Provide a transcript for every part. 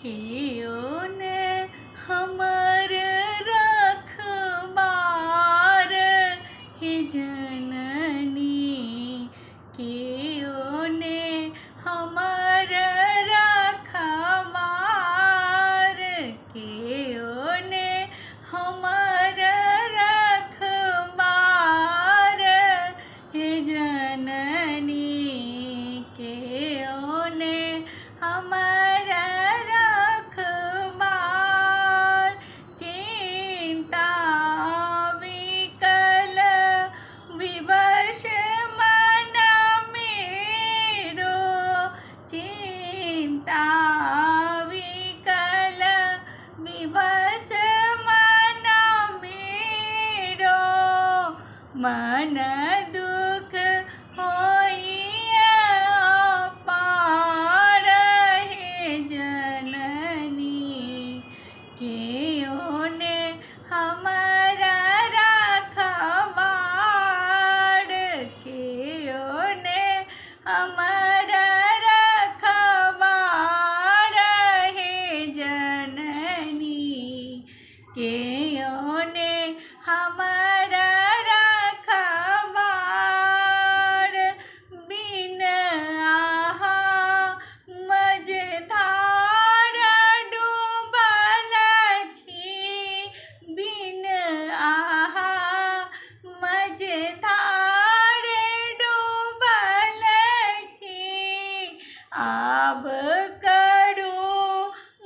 केओ ने हमर रखबार हे जननी, केओ ने हमर रखबार, केओ ने हमर रखबार हे जननी, केओ ने हमर रखबार। चिंता विकल विवश मन मेरो, चिंता विकल विवश मन मेरो, मन दुख होई अपार हे जननी, केओ ने हमर रखबार, केओ ने हमर रखबार हे जननी, केओ ने हमर रखबार। बिन आहा मझधार डूबल छी, बिन आहा मझधार डूबल छी, आब करू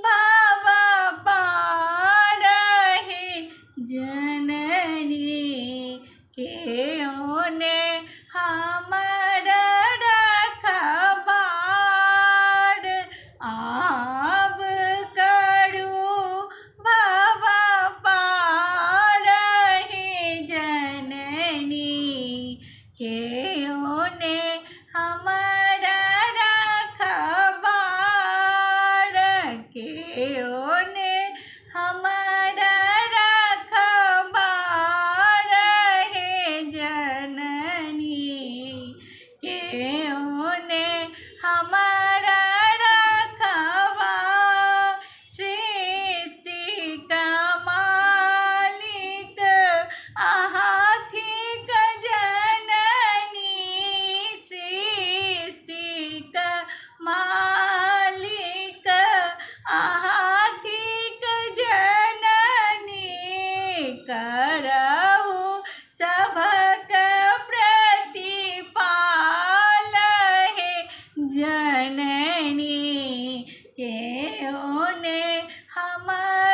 भव पार हे जननी, केओ ने हमर रखबार, आब करू भव पार हे जननी, केओ ने हमर रखबार, केओ ने हमर रखबार हे जननी, केओ ने हमर रखबार। सृष्टि का मालिक अहाँ थिक जननी, सृष्टि का मालिक अहाँ थिक जननी, करहु सभक प्रतिपाल हे जननी, केओ ने हमर